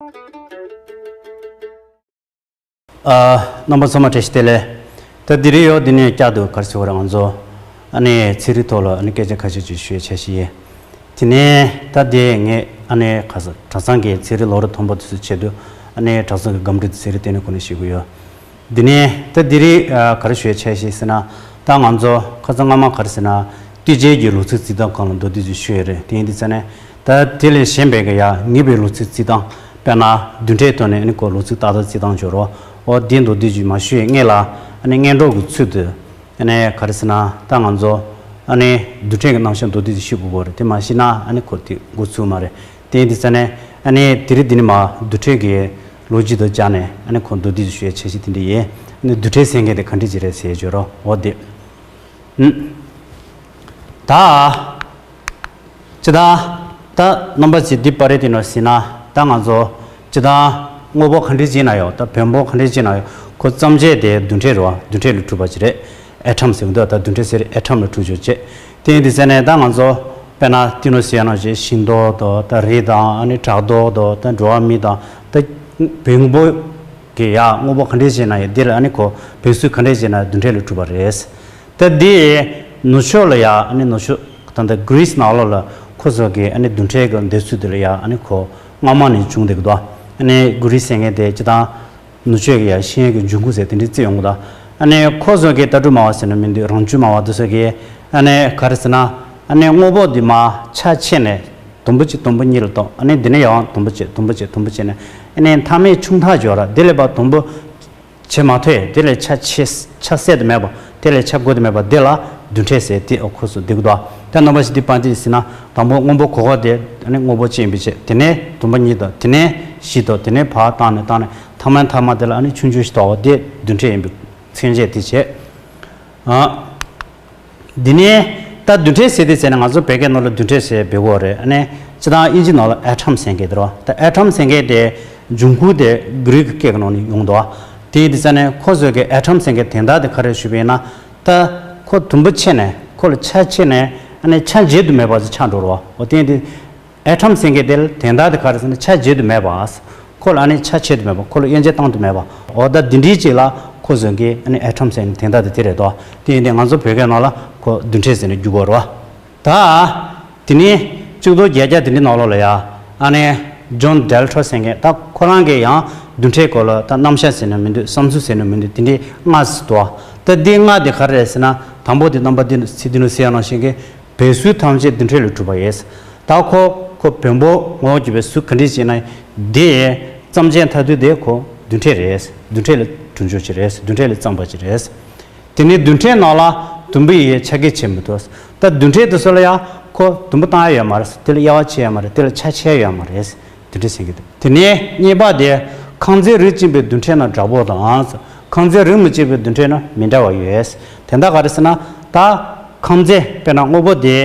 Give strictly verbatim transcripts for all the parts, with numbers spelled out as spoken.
ཨ། རྣམ་པ་ཚང་མ་བཀྲ་ཤིས་བདེ་ལེགས། ད་འདི་རིང་ཡོད་འདི་ནས་བསྐྱར་དུ་ག་རེ་ཟེར་དགོས་རེད། ང་ཚོ་ཨ་ནི་ཚན་རིག་ཐོག་ལ་ཨ་ནི་སྐད་ཆ་ཁ་ཤས་ཅིག་ཞུ་ཡའི་འཆར་གཞི་ཡིན། དེ་ནས་ད་དེ་ངས་ཨ་ནི་ག་ས་གྲྭ་ཚང་གི་ཚན་རིག་ལོ་རེ་ཐོན་པ་དེ་ཚོའི་ཆེད་དུ་ཨ་ནི་གྲྭ་ཚང་གི་སྒམ་དྲུག་དེ་ཚན་རིག་ལྟེ་གནས་ཁོ་ནས་ཞུ་གི་ཡོད། འདི་ནས་ད་འདི་རིང་ཨ་ག་རེ་ཞུ་ཡའི་འཆར་གཞི་ཟེར་ན། ད་ང་ཚོ་ཁ་སང་སྔ་མ་ག་རེ་ཟེར་ན། ལྟོས་བཅས་ཀྱི་ལོ་ཚིགས་བརྩི་སྟངས་སྒང་ལ་མདོར་བསྡུས་ཅིག་ཞུ་ཡས་རེད། དེ་ཡིན་དུས་ཙང་ནས་ད་དེ་ལས་གཞན་པའི་གི་ཡ་ངེས་པའི་ལོ་ཚིགས་བརྩི་སྟངས། དཔེར་ན་བདུན་ཕྲག་ཐོག་ནས་ཨ་ནི་ཁོ་ལོ་ཚིགས་ཏག་ཏག་བརྩི་སྟངས་སྦྱོར་བ། འོ་དེ་མདོར་བསྡུས་ཅིག་མ་ཞུ་ཡས་སྔོན་ལ་ཨ་ནི་སྔོན་འགྲོ་གི་ཚུལ་དུ། ཨ་ནི་ག་རེ་ཟེར་ན་ད་ང་ཚོ་ཨ་ནི་བདུན་ཕྲག་གི་རྣམ་གཞག་མདོར་བསྡུས་ཅིག་ཞུ་དགོས་པ་རེད། དེ་མ་ཤེས་ན་ཨ་ནི་ཁོ་དེ་འགོ་ཚུགས་མ་རེད། དེ་ཡིན་དུས་ཙང་ནས་ཨ་ནི་དེ་རིང་འདི་ནས་མར་བདུན་ཕྲག་གི་ལོ་རྒྱུས་དང་སྦྱར་ནས་ཨ་ནི་ཁོ་མདོར་བསྡུས་ཅིག་ཞུ་ཡའི་འཆར་གཞི་དེ་འདྲ་ཡིན། ཨ་ནི་བདུན་ཕྲག་ཟེར་མཁན་དེ་ག་འདྲ་ཅིག་རེད་ཟེར་ཡས་སྦྱོར་བ། འོ་དེ། ཨུམ། ད། སྤྱིར་བཏང་། ད་རྣམ་པ་ཚོས་འདི་པར་རིས་དེ་ནོར་ཟིན་ན། ད་ང་ཚོ་སྤྱིར་བཏང་དངོས་པོ་ག་འདྲ་ཅིག་ན་ཡོད། ད་བོན་པོ་ག་འདྲ་ཅིག་ན་ཡོད། ཁོ་རྩོམ་བྱེད་དེ་བདུན་ཕྲག་རེད་བ། བདུན་ཕྲག་ལས་གྲུབ་པ་ཅིག་རེད། ཨེ་ཊམ་ཟེར་གི་འདུག་ད་བདུན་ཕྲག་ཟེར་ཨེ་ཊམ་ལས་གྲུབ་ཆོག་ཅེས། དེ་ཡིན་དུས་ཙང་ནས་ད་ང་ཚོ་དཔེར་ན་དེ་ནོར་ཟེར་ཡ་ནང་བཞིན་ཤིང་ཏོག་དང་ད་རི་དང་ཨ་ནི་བྲག་རྡོ་དང་ད་འགྲོ་བ་མི་དང་ད་བོན་པོ་གི་ཡ་དངོས་པོ་ག་འདྲ་ཅིག་ན་ཡོད། དེ་ལ་ཨ་ནི་ཁོ་བོན་སྲོལ་ག་འདྲ་ཅིག་ན་ཡོད། བདུན་ཕྲག་ལས་གྲུབ་པ་རེད། ད་འདི་ནུབ་ཕྱོགས་ལ་ཡ་ཨ་ནི་ནུབ་ཕྱོགས་ད་ལྟ་གྷི་རི་སི་ནང་ལོགས་ལ་ཁོ་ཚོ་གི་ཨ་ནི་བདུན་ཕྲག་གི་འདས་ཚུལ་དེ་ལ་ཡ་ཨ་ནི་ཁོ་སྔ་མ་ནས་བྱུང་བསྡད་ཀྱི་འདུག་ཨ་ནི་གྷི་རི་སི་ཟེར་མཁན་དེ་སྤྱིར་བཏང་ནུབ་ཕྱོགས་ཀྱི་ཡ་ཤེས་ཡོན་གྱི་འབྱུང་ཁུངས་ཟེར་དེ་འདྲའི་བརྩི་ཡོང་གི་འདུག་ཨ་ནི་ཁོ་ཚོ་གི་ལྟ་གྲུབ་སྨྲ་བ་ཟེར་ན་མི་འདུག་རང་རྒྱུད་སྨྲ་བ་དེ་ཚོ་གི་ཨ་ནི་ག་རེ་ཟེར་ན། ཨ་ནི་དངོས་པོ་འདི་མར་ཆ་ཕྱེ་ནས་དུམ་བུ་གཅིག་དུམ་བུ་གཉིས་ལ་གཏོང་། ཨ་ནི་འདི་ནས་ཡང་དུམ་བུ་གཅིག་དུམ་བུ་གཅིག་དུམ་བུ་གཅིག་ནས་ཨ་ནི་མཐའ་མའི་ཆུང་མཐའ་སྦྱོར་ར། དེ་ལས་ཕར་དུམ་བུ་བྱེད་མ་ཐུབ་ཡས། དེ་ལས་ཆ་ཕྱེ་ཆ་བསལ་དུ་མེད་པ། དེ་ལས་ཆ་བགོ་དུ་མེད་པ་དེ་ལ་བདུན་ཕྲག་ཟེར་དེ་ཨོ་ཁོ་སུ་འདུག་གདོ། ད་རྣམ་པ་ཞིག་འདི་པ་འདི་ཟིན་ན་དང་པོ་སྔོན་པོ་གོ་ག་དེ་ཨ་ནི་དངོས་པོ་གཅིག་ཡིན་པའི་ཕྱིར། དེ་ནས་དུམ་བུ་གཉིས་དང་དེ་ནས་བཞི་དང་དེ་ནས་ཕར་བཏང་ནས་བཏང་ནས་མཐའ་མའི་མཐའ་མ་དེ་ལ་ཨ་ནི་ཆུང་ཆུང་ཞིག་གཏོགས་པ་དེ་བདུན་ཕྲག་ཡིན་པའི་མཚོན་བྱེད་དེ་བྱས། ཨ། འདི་ནས་ད་བདུན་ཕྲག་ཟེར་དུས་ཙམ་ནས་ང་ཚོ་བོད་སྐད་ནང་ལ་བདུན་ཕྲག་ཟེར་འབོད་ཀྱི་ཡོད་རེད། ཨ་ནི་སྤྱིར་བཏང་དབྱིན་ཇི་ནང་ལ་ཨེ་ཊམ་ཟེར་མཁན་དེ་རེད་བ། ད་ཨེ་ཊམ་ཟེར་མཁན་དེ་འབྱུང་ཁུངས་དེ་གྷི་རིག་སྐད་ཀྱི་ནང་ནས་ཡོང་འདུག་བ། དེ་ཡིན་དུས་ཙམ་ནས་ཁོ་ཚོས་ཀྱི་ཨེ་ཊམ་ཟེར་མཁན་དོན་དག་དེ་ག་རེ་ཞུས་པ་ཡིན་ན། ད་ཁོ་དུམ་བུ་ཕྱེ་ནས་ཁོ་ལ་ཆ་ཕྱེ་ནས་ཨ་ནི་ཆ་འབྱེད་དུ་མེད་པ་ཞིག་ཆགས་འགྲོ་རེད་བ། འོ་དེ་ཡིན་དུས། ཨེ་ཊམ་ཟེར་མཁན་དེ་ལ་དོན་དག་དེ་ག་རེ་ཟེར་ན་ཆ་འབྱེད་དུ་མེད་པ། ཁོ་ལ་ཨ་ནི་ཆ་ཕྱེ་དུ་མེད་པ། ཁོ་ལ་དབྱེ་འབྱེད་བཏང་དུ་མེད་པ། འོ་ད་འདི་འདྲའི་ཅིག་ལ་ཁོ་ཚོས་ཀྱི་ཨ་ནི་ཨེ་ཊམ་ཟེར་ནས་དོན་དག་དེ་དེ་རེད་དོ། དེ་ཡིན་དུས་ང་ཚོ་བོད་སྐད་ནང་ལ་ཁོ་བདུན་ཕྲག་ཟེར་ནས་བསྒྱུར་དགོས་རེད་བ། ད། དེ་ནས་གཅིག་སྟོང་བརྒྱད་བརྒྱ་དེ་འདྲའི་ནང་ལོགས་ལ་ཡ། ཨ་ནི་ཇོན་ཌེལ་ཊར་ཟེར་མཁན་ད་ཁོ་རང་གིས་ཡང་བདུན་ཕྲག་སྐོར་ལ་ད་རྣམ་གཞག་ཟེར་ན་མི་འདུག་བསམ་ཚུལ་ཟེར་ན་མི་འདུག་དེ་འདྲའི་ལྔ་ཟེར་འདུག་ད་འདི་ལྔ་དེ་ག་རེ་རེད་ཟེར་ན། དང་པོ་དེ་རྣམ་པ་འདི་ཚིག་འདི་ནས་ཟེར་ཡ་ནང་བཞིན་གྱི། བོན་སྲོལ་ཐམས་ཅད་བདུན་ཕྲག་ལས་གྲུབ་པ་ཡིན། ད་ཁོ་ཁོ་བོན་པོ་ངོ་བོ་གྱུར་པའི་སྲོལ་ག་འདྲ་ཞིག་ན་འདི་རྩོམ་བྱེད་མཐའ་དོན་དེ་ཁོ་བདུན་ཕྲག་རེད། བདུན་ཕྲག་ལས་གྲུབ་ཆོག་ཅིག་རེད། བདུན་ཕྲག་ལས་བརྩམས་པ་ཅིག་རེད། དེ་ནས་བདུན་ཕྲག་ནང་ལ་དུམ་བུ་ཡིས་ཆ་བགོས་བྱེད་མི་ཐུབ། ད་བདུན་ཕྲག་དེ་ཚོ་ལ་ཡང་ཁོ་དུམ་བུ་བཏང་ཡ་ཡོད་མ་རེད། དེ་ལ་དབྱེ་བ་ཕྱེ་ཡ་མ་རེད། དེ་ལ་ཆ་ཕྱེ་ཡ་ཡོད་མ་རེད། དེ་འདྲ་ཟེར་གྱི་འདུག་དེ་ནས་གཉིས་པ་དེ་ཁང་བརྩེགས་རིགས་གཅིག་པའི་བདུན་ཕྲག་ན་འདྲ་པོ་དང་། ཁང་བརྩེགས་རིགས་མི་གཅིག་པའི་བདུན་ཕྲག་ན་མི་འདྲ་བ་ཡོད། དེ་འདྲ་ག་རེ་ཟེར་ན། ད་ཁང་བརྩེགས་དཔེར་ན་དངོས་པོ་དེ་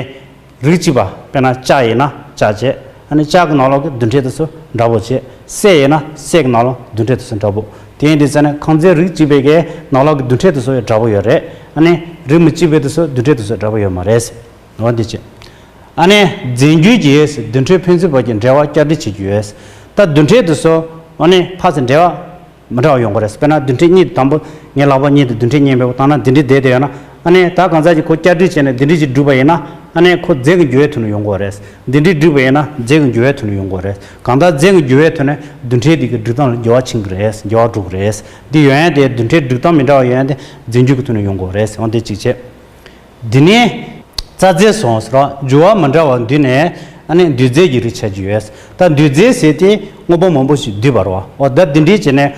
རིགས་གཅིག་པ་དཔེར་ན་ལྕགས་ཡིན་ན་ལྕགས་བྱས། ཨ་ནི་ལྕགས་ཀྱི་ནང་ལོགས་ཀྱི་བདུན་ཕྲག་དེ་ཚོ་འདྲ་པོ་བྱས། གསེར་ཡིན་ན་གསེར་གྱི་ནང་ལོགས་བདུན་ཕྲག་དེ་ཚོ་འདྲ་པོ། དེ་ཡིན་དུས་ཙང་ནས་ཁང་བརྩེགས་རིགས་གཅིག་པའི་གི་ནང་ལོགས་ཀྱི་བདུན་ཕྲག་དེ་ཚོ་ཡང་འདྲ་པོ་ཡོད་རེད། ཨ་ནི་རིགས་མི་གཅིག་པའི་དེ་ཚོ་བདུན་ཕྲག་དེ་ཚོ་འདྲ་པོ་ཡོད་མ་རེད། འོ་འདི་བྱས། ཨ་ནི་རྫས་འགྱུར་གྱིས་བདུན་ཕྲག་ཕན་ཚུན་བར་གྱི་འབྲེལ་བ་བསྐྱར་སྒྲིག་བྱེད་རྒྱུ་ཡོད། ད་བདུན་ཕྲག་དེ་ཚོ་ཨ་ནི་ཕར་ཚུར་འབྲེལ་བ་མི་འདྲ་བ་ཡོང་གི་རེད། དཔེར་ན་བདུན་ཕྲག་གཉིས་དང་པོ་ངའི་ལག་པ་གཉིས་དེ་བདུན་ཕྲག་གཉིས་མེད་པ་བཏང་ན་འདི་འདྲའི་བསྡད་བསྡད་ཡོད་ན། ཨ་ནི་ད་གང་ཟག་གིས་ཁོ་བསྐྱར་སྒྲིག་བྱས་ནས་འདི་འདྲའི་ཅིག་བསྒྲིགས་པ་ཡིན་ན། ཨ་ནི་ཁོ་རྫས་ཀྱི་འགྱུར་བའི་ཐོག་ནས་ཡོང་གི་རེད། འདི་འདྲའི་བསྒྲིགས་པ་ཡིན་ན་རྫས་ཀྱི་འགྱུར་བའི་ཐོག་ནས་ཡོང་གི་རེད། གང་ལྟར་རྫས་ཀྱི་འགྱུར་བའི་ཐོག་ནས་བདུན་ཕྲག་འདི་གི་སྒྲིག་སྟངས་ལ་འགྱུར་བ་ཕྱིན་གྱི་རེད། འགྱུར་བ་འགྲོ་གི་རེད། འདི་ཡོང་ཡ་དེ་བདུན་ཕྲག་སྒྲིག་སྟངས་མི་འདྲ་བ་ཡོང་ཡ་དེ་རྫས་འགྱུར་གྱི་ཐོག་ནས་ཡོང་གི་རེད། འོ་འདི་གཅིག་བྱས། འདི་ནས་རྩ་རྫས་སོང་ཟེར་བ། འགྱུར་བ་མི་འདྲ་བ་འདུས་ནས་ཨ་ནི་འདུས་རྫས་ཀྱི་རིགས་ཆགས་ཀྱི་ཡོད། ད་འདུས་རྫས་ཟེར་དེ་དངོས་པོ་མང་པོ་ཞིག་འདུས་པ་རེད་བ། འོ་ད་འདི་འདྲའི་བྱས་ནས་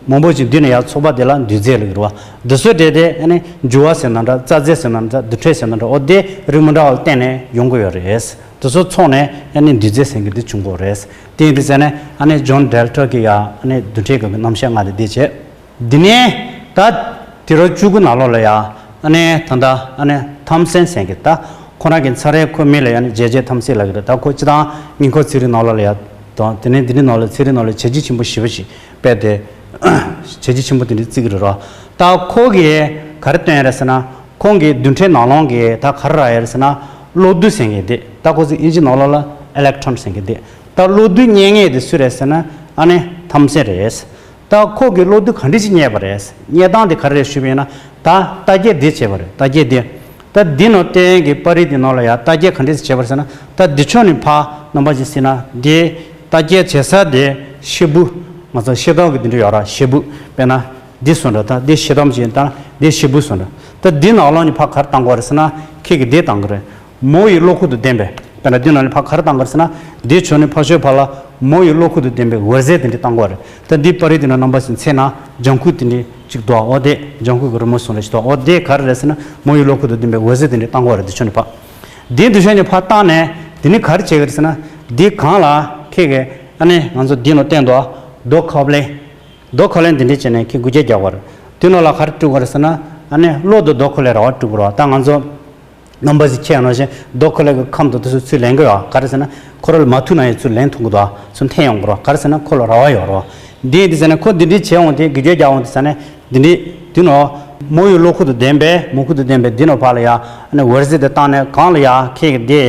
མང་པོ་ཞིག་འདུས་ནས་ཡར་ཚོགས་པ་དེ་ལ་འདུས་རྫས་ལབ་ཀྱི་རེད་བ། འདི་ཚོ་དེ་དེ་ཨ་ནི་འགྱུར་བ་ཟེར་ན་འདྲ། རྩ་རྫས་ཟེར་ན་འདྲ། འདུ་འཕྲོད་ཟེར་ན་འདྲ། འོ་དེ་རིགས་མི་འདྲ་བ་ལ་བརྟེན་ནས་ཡོང་གི་ཡོད་རེད། དེ་ཚོ་ཚོགས་ནས་ཨ་ནི་འདུས་རྫས་ཟེར་མཁན་དེ་བྱུང་གི་ཡོད་རེད། དེ་ཡིན་དུས་ཙང་ནས་ཨ་ནི་ཇོན་ཌེལ་ཊར་གྱི་ཡ་ཨ་ནི་རྡུལ་ཕྲན་གྱི་རྣམ་གཞག་ལྔ་དེ་འདི་བྱས། འདི་ནས་ད་དུས་རབས་བཅུ་དགུ་ནང་ལོགས་ལ་ཡ་ཨ་ནི་ད་ལྟ་ཨ་ནི་ཐམ་སན་ཟེར་མཁན་ད་ཁོ་རང་གི་ཚ་རེ་ཁོའི་མིང་ལ་ཡ་ནི་ཇེ་ཇེ་ཐམ་སན་ལབ་ཀྱི་རེད། ད་ཁོ་སྤྱིར་བཏང་དངུལ་འཁོར་ཚན་རིག་ནང་ལོགས་ལ་ཡ་དང་དེ་ནས་འདི་འདྲའི་ནང་ལ་ཚན་རིག་ནང་ལ་བྱས་རྗེས་ཆེན་པོ་ཞེ་པོ་ཞིག་སྤེལ་ཏེ་བྱས་རྗེས་ཆེན་པོ་དེ་འདྲ་བརྩི་གི་རེད་རོ། ད་ཁོ་གིས་ག་རེ་སྟོན་ཡ་རེད་ཟེར་ན། ཁོང་གིས་རྡུལ་ཕྲན་ནང་ལོགས་ཀྱི་ད་ག་རེ་རག་ཡོད་རེད་ཟེར་ན། གློག་རྡུལ་ཟེར་མཁན་དེ། ད་ཁོ་ཚོས་དབྱིན་ཇི་ནང་ལོགས་ལ་ཨི་ལེག་ཊོན་ཟེར་མཁན་དེ། ད་གློག་རྡུལ་རྙེད་མཁན་དེ་སུ་རེད་ཟེར་ན། ཨ་ནི་ཐམས་ཅད་རེད། ད་ཁོ་གིས་གློག་རྡུལ་ག་འདྲ་ཞིག་རྙེད་པ་རེད། རྙེད་སྟངས་དེ་ག་རེ་རེད་ཞུས་པ་ཡིན་ན། ད་ལྟ་བརྒྱད་འདི་བྱས་པ་རེད། ལྟ་བརྒྱད་འདི། ད་འདི་ནང་བསྟན་གྱི་པར་རིས་འདི་ནང་ལ་ཡང་ལྟ་བརྒྱད་ག་འདྲ་ཞིག་བྱས་པ་རེད་ཟེར་ན། ད་འདི་ཕྱོགས་ནས་ཕར་རྣམ་པ་ཞིག་ཟེར་ན། འདི་ལྟ་བརྒྱད་བྱེད་ས་དེ་ཤེལ་བུ། ང་ཚོ་ཤེལ་དམ་གྱི་འདི་འདྲ་ཡོད་ར། ཤེལ་བུ། དཔེར་ན། འདི་བཟོ་འདྲ་དང་འདི་ཤེལ་དམ་ཅན་དང་འདི་ཤེལ་བུ་བཟོ་འདྲ། ད་འདི་ནང་ལོགས་ནས་ཕར་ག་རེ་བཏང་དགོས་རེད་ཟེར་ན། ཁྱེད་ཀྱིས་འདི་བཏང་གི་རེད། མོ་ཡི་གློག་ཁུག་དང་ལྡན་པའི། དཔེར་ན་འདི་ནང་ནས་ཕར་ག་རེ་བཏང་གི་རེད་ཟེར་ན། འདི་ཕྱོགས་ནས་ཕར་ཕྱོགས་བར་ལ་མོ་ཡི་གློག་ཁུག་དང་ལྡན་པའི་འོད་ཟེར་དེ་འདྲ་བཏང་དགོས་རེད། ད་འདི་པར་རིས་དེ་ནང་རྣམ་པ་ཞིག་འཚོལ་ན་ལྗང་ཁུ་དེ་འདྲ་ཅིག་འདུག་འོ་དེ་ལྗང་ཁུ་གི་རི་མོ་བཟོ་འདྲ་ཞིག་འདུག་འོ་དེ་ག་རེ་རེད་ཟེར་ན། མོ་ཡི་གློག་ཁུག་དང་ལྡན་པའི་འོད་ཟེར་དེ་འདྲ་བཏང་དགོས་རེད། འདི་ཕྱོགས་ནས་ཕར། འདི་འདི་ཕྱོགས་ནས་ཕར་བཏང་ནས་དེ་ནས་ག་རེ་བྱེད་ཀྱི་རེད་ཟེར་ན། འདི་སྒང་ལ་ཁྱེད་ཀྱིས་ཨ་ནི་ང་ཚོ་འདི་ནང་བསྟན་འདུག་རྡོ་ཁོ་ལན། རྡོ་ཁོ་ལན་འདི་འདྲ་བྱས་ནས་ཁྱེད་འགུལ་སྐྱོད་རྒྱག་དགོས་རེད། དེ་ནང་ལ་ག་རེ་སྤྲོད་དགོས་རེད་ཟེར་ན། ཨ་ནི་གློག་དང་རྡོ་ཁོ་ལན་རེད་བ་སྤྲོད་དགོས་རེད་བ། ད་ང་ཚོ་རྣམ་པ་ཞིག་ཁྱེད་ནང་བཞིན་རྡོ་ཁོ་ལན་གྱི་ཁམས་དང་དེ་ཚོ་ཚུར་ལེན་གྱི་ཡོད། ག་རེ་ཟེར་ན། ཁོ་རང་ལ་མ་ཐུག་ན་ཡང་ཚུར་ལེན་ཐུབ་ཀྱི་འདུག་ཚུར་འཐེན་ཡོང་གི་རེད་བ། ག་རེ་ཟེར་ན་ཁོ་ལ་རེ་བ་ཡོད་རེད་བ། འདི་འདི་ཟེར་ན་ཁོ་འདི་འདྲ་བྱེད་འོང་དེ་འགུལ་སྐྱོད་རྒྱག་འོང་དེ་ཟེར་ན། འདི་འདྲ། དེ་ནང་མོ་ཡི་གློག་ཁུག་དང་ལྡན་པའི། མོ་ཁུག་དང་ལྡན་པའི་འདི་ནང་ཕར་ལ་ཡ། ཨ་ནི་འོད་ཟེར་དེ་བཏང་ནས་སྒང་ལ་ཡ་ཁྱེད་ཀྱིས་དེ་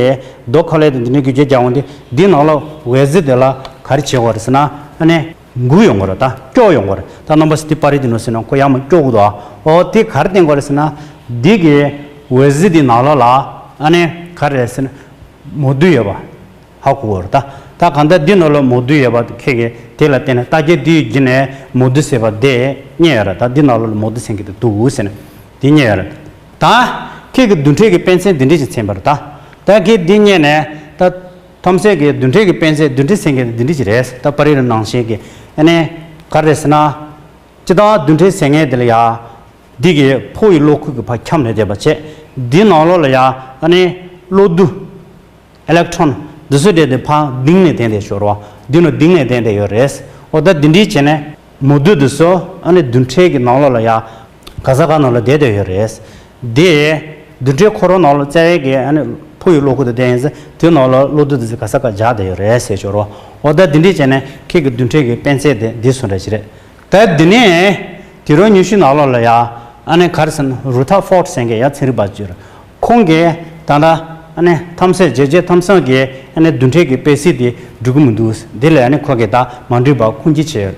རྡོ་ཁོ་ལན་དེ་འདི་འདྲ་འགུལ་སྐྱོད་རྒྱག་འོང་དེ། འདི་ནང་ལ་འོད་ཟེར་དེ་ལ་ག་རེ་བྱེད་དགོས་རེད་ཟེར་ན། ཨ་ནི། འགུག་ཡོང་གི་རེད། ད་སྐྱོ་ཡོང་གི་རེད། ད་རྣམ་པ་ཞིག་འདི་པར་རིས་འདི་ནང་ཟེར་ན་ཁོ་ཡར་མར་སྐྱོ་གི་འདུག་འོ་དེ་ག་རེ་བསྟན་དགོས་རེད་ཟེར་ན། འདི་གི་འོད་ཟེར་འདི་ནང་ལོགས་ལ་ཨ་ནི་ག་རེ་རེད་ཟེར་ན། མོ་རྡུལ་ཡོད་པ་ཧ་གོ་དགོས་རེད། ད་ད་གང་ལྟར་འདི་ནང་ལོགས་མོ་རྡུལ་ཡོད་པ་ཁྱེད་ཀྱིས་དེ་ལ་བརྟེན་ནས་ལྟ་བརྒྱད་འདི་ཡི་བརྒྱུད་ནས་མོ་རྡུལ་ཟེར་བ་དེ་རྙེད་ཡོད་རེད། ད་འདི་ནང་ལོགས་ལ་མོ་རྡུལ་ཟེར་མཁན་དེ་འདུག་ཟེར་ནས་དེ་རྙེད་ཡོད་རེད། ད་ཁྱེད་ཀྱིས་རྡུལ་ཕྲན་གྱི་དཔེ་མཚོན་འདི་འདྲ་ཞིག་མཚོན་པ་རེད། ད་ད་ཁྱེད་འདི་རྙེད་ནས་ད། ཐམས་ཅད་ཀྱི་རྡུལ་ཕྲན་གྱི་དཔེ་མཚོན། རྡུལ་ཕྲན་ཟེར་མཁན་དེ་འདི་འདྲ་ཅིག་རེད། ད་པར་རིས་ནང་བཞིན་གྱི། ཨ་ནི་ག་རེ་རེད་ཟེར་ན། སྤྱིར་བཏང་རྡུལ་ཕྲན་ཟེར་མཁན་དེ་ལ་ཡ། འདི་གི་ཕོ་ཡི་གློག་ཁུག་གི་ཕར་ཁྱབ་ནས་བསྡད་པ་བྱས། འདི་ནང་ལོགས་ལ་ཡ་ཨ་ནི་གློག་རྡུལ། ཨི་ལེག་ཊོན་འདི་ཚོ་འདྲ་དེ་ཕར་ལྡིང་ནས་བསྡད་བསྡད་ཤོར་བ། འདི་ནང་ལྡིང་ནས་བསྡད་བསྡད་ཡོད་རེད། འོ་ད་འདི་འདྲ་བྱས་ནས། མོ་རྡུལ་དེ་ཚོ་ཨ་ནི་རྡུལ་ཕྲན་གྱི་ནང་ལོགས་ལ་ཡ། ག་ས་ག་ནང་ལ་བསྡད་བསྡད་ཡོད་རེད། དེ་རྡུལ་ཕྲན་ཁོ་རང་ནང་ལ་རྩ་བའི་གི་ཨ་ནི་ཕོ་ཡི་གློག་ཁུག་དང་ལྡན་ཡིན་ཙང་། དེའི་ནང་ལ་གློག་རྡུལ་དེ་ཚོ་ག་ས་ག་འཇགས་བསྡད་ཡོད་རེད་ཟེར་ཤོར་བ། འོ་ད་འདི་འདྲ་བྱས་ནས་ཁྱེད་ཀྱི་རྡུལ་ཕྲན་གྱི་དཔེ་མཚོན་དེ་འདི་བཟོ་འདྲ་ཞིག་རེད། ད་འདི་ནས་དུས་རབས་ཉི་ཤུ་ནང་ལོགས་ལ་ཡ། ཨ་ནི་ག་རེ་ཟེར་ན། རུ་ཐར་ཕོར་ཌི་ཟེར་མཁན་ཡ་ཚན་རིག་པ་ཅིག་ཡོད་རེད། ཁོང་གིས་ད་ལྟ་ཨ་ནི་ཐམས་ཅད་རྗེ་རྗེ་ཐམས་ཅད་ཀྱི་ཨ་ནི་རྡུལ་ཕྲན་གྱི་དཔེ་གཟིགས་དེ་འགྲིག་གི་མི་འདུག་འདི་ལ་ཨ་ནི་ཁོ་གིས་ད་མ་འགྲིག་པ་ཁུངས་སྐྱེལ་བྱས་ཡོད།